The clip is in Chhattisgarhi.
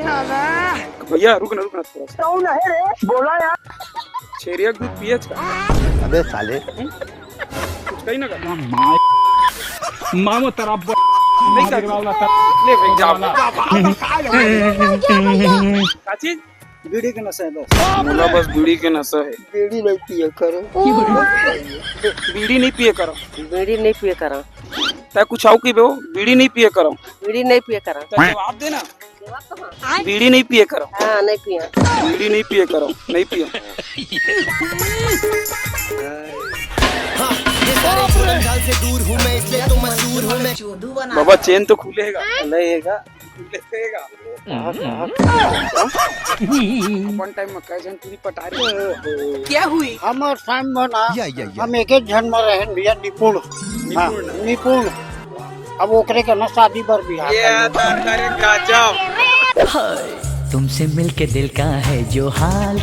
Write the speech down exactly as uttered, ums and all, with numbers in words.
भैया, रुक ना, रुक ना, थोड़ा सा। कौन है रे? बोला यार। छेरिया के दूध पिए का? अबे साले। कुछ कही ना कर। मामो तेरा ब-, नहीं कर। ले भाई, जा। का चीज? बीड़ी के नशा है बस। मोला बस बीड़ी के नशा है। बीड़ी नहीं पिए करो। बीड़ी नहीं पिए करो। बीड़ी नहीं पिए करो। तै कुछ आऊ कहिबे हो? बीड़ी नहीं पिए करो। बीड़ी नहीं पिए करो। तै जवाब दे ना। बीड़ी नहीं पिए करो। हाँ, नहीं पिए। बीड़ी नहीं पिए करो, नहीं पिए। बाबा, चेन तो खुलेगा। नहीं है का? खुलेगा। अपन टाइम में कई झन टूरी पटा रहे। क्या हुई? हमर टाइम में ना, या, या, या। हम एक एक झन में रहन भैया, निपुण। हाँ, निपुण। निपुण। अब ओकरे के ना शादी बर बिहार ये कर लो। तो करे गजब। तुमसे मिलके दिल का है जो हाल,